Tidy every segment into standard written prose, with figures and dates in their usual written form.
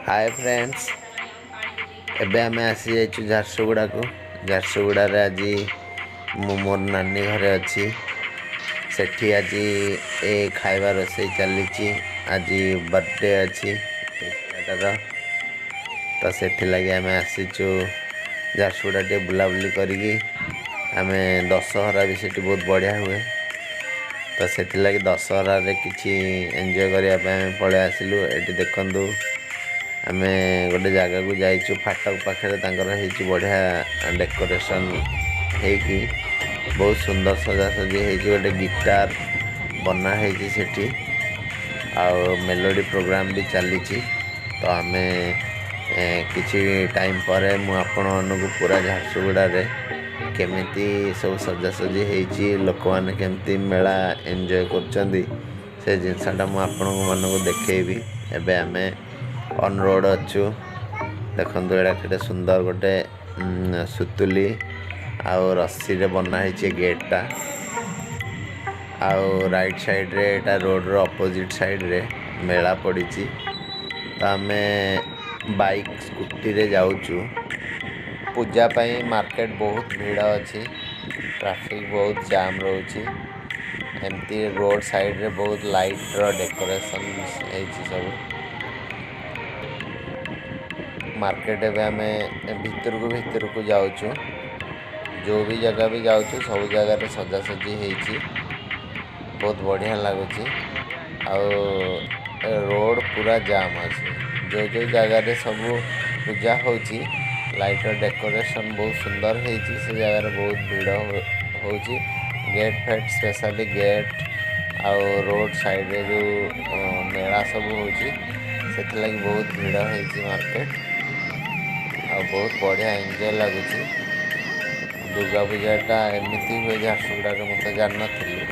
ହାଏ friends, ଏବେ ଆମେ ଆସିଯାଇଛୁ ଝାରସୁଗୁଡ଼ାକୁ। ଝାରସୁଗୁଡ଼ାରେ ଆଜି ମୁଁ ମୋର ନାନୀ ଘରେ ଅଛି। ସେଠି ଆଜି ଏ ଖାଇବା ରୋଷେଇ ଚାଲିଛି। ଆଜି ବର୍ଥଡେ ଅଛି ଏ ପିଲାଟାର, ତ ସେଥିଲାଗି ଆମେ ଆସିଛୁ ଝାରସୁଗୁଡ଼ା ଟିକେ ବୁଲାବୁଲି କରିକି। ଆମେ ଦଶହରା ବି ସେଠି ବହୁତ ବଢ଼ିଆ ହୁଏ, ତ ସେଥିଲାଗି ଦଶହରାରେ କିଛି ଏନ୍ଜୟ କରିବା ପାଇଁ ଆମେ ପଳେଇ ଆସିଲୁ। ଏଠି ଦେଖନ୍ତୁ, ଆମେ ଗୋଟେ ଜାଗାକୁ ଯାଇଛୁ, ଫାଟକ ପାଖରେ ତାଙ୍କର ହେଇଛି ବଢ଼ିଆ ଡେକୋରେସନ୍ ହେଇକି, ବହୁତ ସୁନ୍ଦର ସଜାସଜି ହେଇଛି। ଗୋଟେ ଗିଟାର ବନା ହେଇଛି ସେଠି ଆଉ ମେଲୋଡ଼ି ପ୍ରୋଗ୍ରାମ୍ ବି ଚାଲିଛି। ତ ଆମେ କିଛି ଟାଇମ୍ ପରେ ମୁଁ ଆପଣମାନଙ୍କୁ ପୁରା ଝାରସୁଗୁଡ଼ାରେ କେମିତି ସବୁ ସଜାସଜି ହେଇଛି, ଲୋକମାନେ କେମିତି ମେଳା ଏନ୍ଜୟ କରୁଛନ୍ତି, ସେ ଜିନିଷଟା ମୁଁ ଆପଣଙ୍କ ମାନଙ୍କୁ ଦେଖେଇବି। ଏବେ ଆମେ ଅନ୍ ରୋଡ଼ ଅଛୁ। ଦେଖନ୍ତୁ, ଏଇଟା କେତେ ସୁନ୍ଦର ଗୋଟେ ସୁତୁଲି ଆଉ ରସିରେ ବନା ହେଇଛି ଗେଟ୍ଟା। ଆଉ ରାଇଟ୍ ସାଇଡ଼୍ରେ, ଏଇଟା ରୋଡ଼ର ଅପୋଜିଟ୍ ସାଇଡ଼୍ରେ ମେଳା ପଡ଼ିଛି। ତ ଆମେ ବାଇକ୍ ସ୍କୁଟିରେ ଯାଉଛୁ ପୂଜା ପାଇଁ। ମାର୍କେଟ ବହୁତ ଭିଡ଼ ଅଛି, ଟ୍ରାଫିକ୍ ବହୁତ ଜାମ୍ ରହୁଛି। ଏମିତି ରୋଡ଼ ସାଇଡ଼୍ରେ ବହୁତ ଲାଇଟ୍ର ଡେକୋରେସନ୍ ହେଇଛି ସବୁ ମାର୍କେଟ। ଏବେ ଆମେ ଭିତରକୁ ଭିତରକୁ ଯାଉଛୁ। ଯେଉଁ ବି ଜାଗା ବି ଯାଉଛୁ, ସବୁ ଜାଗାରେ ସଜାସଜି ହେଇଛି, ବହୁତ ବଢ଼ିଆ ଲାଗୁଛି। ଆଉ ରୋଡ଼ ପୁରା ଜାମ୍ ଅଛି। ଯେଉଁ ଯେଉଁ ଜାଗାରେ ସବୁ ପୂଜା ହେଉଛି, ଲାଇଟ୍ର ଡେକୋରେସନ୍ ବହୁତ ସୁନ୍ଦର ହେଇଛି, ସେ ଜାଗାରେ ବହୁତ ଭିଡ଼ ହେଉଛି। ଗେଟ୍ ଫେଟ୍, ସ୍ପେଶାଲି ଗେଟ୍ ଆଉ ରୋଡ଼ ସାଇଡ଼୍ରେ ଯେଉଁ ମେଳା ସବୁ ହେଉଛି, ସେଥିଲାଗି ବହୁତ ଭିଡ଼ ହେଇଛି ମାର୍କେଟ ଆଉ ବହୁତ ବଢ଼ିଆ ଏନ୍ଜୟ ଲାଗୁଛି। ଦୁର୍ଗା ପୂଜାଟା ଏମିତି ହୁଏ ଝାରସୁଗୁଡ଼ାରେ, ମୁଁ ତ ଜାଣିନଥିଲି।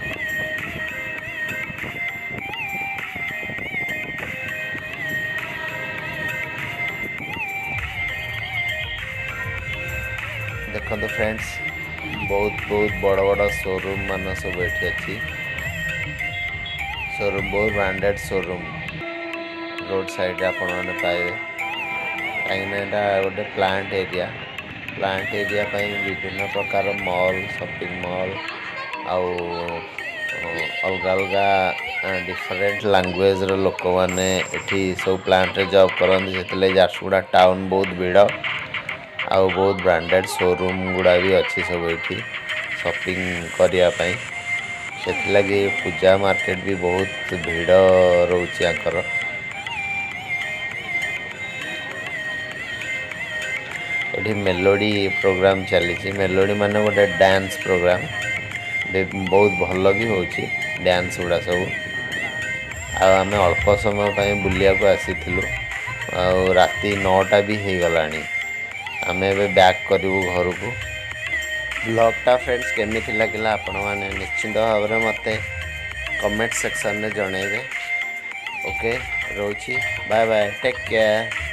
ଦେଖନ୍ତୁ ଫ୍ରେଣ୍ଡସ୍, ବହୁତ ବହୁତ ବଡ଼ ବଡ଼ ସୋରୁମ୍ ମାନ ସବୁ ଏଠି ଅଛି। ସୋରୁମ୍, ବହୁତ ବ୍ରାଣ୍ଡେଡ଼ ସୋରୁମ୍ ରୋଡ଼ ସାଇଡ଼୍ରେ ଆପଣମାନେ ପାଇବେ, କାହିଁକିନା ଏଇଟା ଗୋଟେ ପ୍ଲାଣ୍ଟ ଏରିଆ। ପ୍ଲାଣ୍ଟ ଏରିଆ ପାଇଁ ବିଭିନ୍ନ ପ୍ରକାର ମଲ୍, ସପିଂ ମଲ୍ ଆଉ ଅଲଗା ଅଲଗା ଡିଫରେଣ୍ଟ ଲାଙ୍ଗୁଏଜର ଲୋକମାନେ ଏଠି ସବୁ ପ୍ଲାଣ୍ଟରେ ଜବ୍ କରନ୍ତି। ସେଥିଲାଗି ଝାରସୁଗୁଡ଼ା ଟାଉନ୍ ବହୁତ ଭିଡ଼ ଆଉ ବହୁତ ବ୍ରାଣ୍ଡେଡ଼ ସୋରୁମ୍ ଗୁଡ଼ା ବି ଅଛି ସବୁ ଏଠି ସପିଂ କରିବା ପାଇଁ। ସେଥିଲାଗି ପୂଜା ମାର୍କେଟ ବି ବହୁତ ଭିଡ଼ ରହୁଛି ୟାଙ୍କର। ଏଠି ମେଲୋଡ଼ି ପ୍ରୋଗ୍ରାମ୍ ଚାଲିଛି। ମେଲୋଡ଼ି ମାନେ ଗୋଟେ ଡ୍ୟାନ୍ସ ପ୍ରୋଗ୍ରାମ୍, ବହୁତ ଭଲ ବି ହେଉଛି ଡ୍ୟାନ୍ସ ଗୁଡ଼ା ସବୁ। ଆଉ ଆମେ ଅଳ୍ପ ସମୟ ପାଇଁ ବୁଲିବାକୁ ଆସିଥିଲୁ ଆଉ ରାତି 9ଟା ବି ହେଇଗଲାଣି। ଆମେ ଏବେ ବ୍ୟାକ୍ କରିବୁ ଘରକୁ। ବ୍ଲଗ୍ଟା ଫ୍ରେଣ୍ଡସ୍ କେମିତି ଲାଗିଲା, ଆପଣମାନେ ନିଶ୍ଚିନ୍ତ ଭାବରେ ମୋତେ କମେଣ୍ଟ ସେକ୍ସନରେ ଜଣାଇବେ। ଓକେ, ରହୁଛି, ବାଏ ବାଏ, ଟେକ୍ କେୟାର।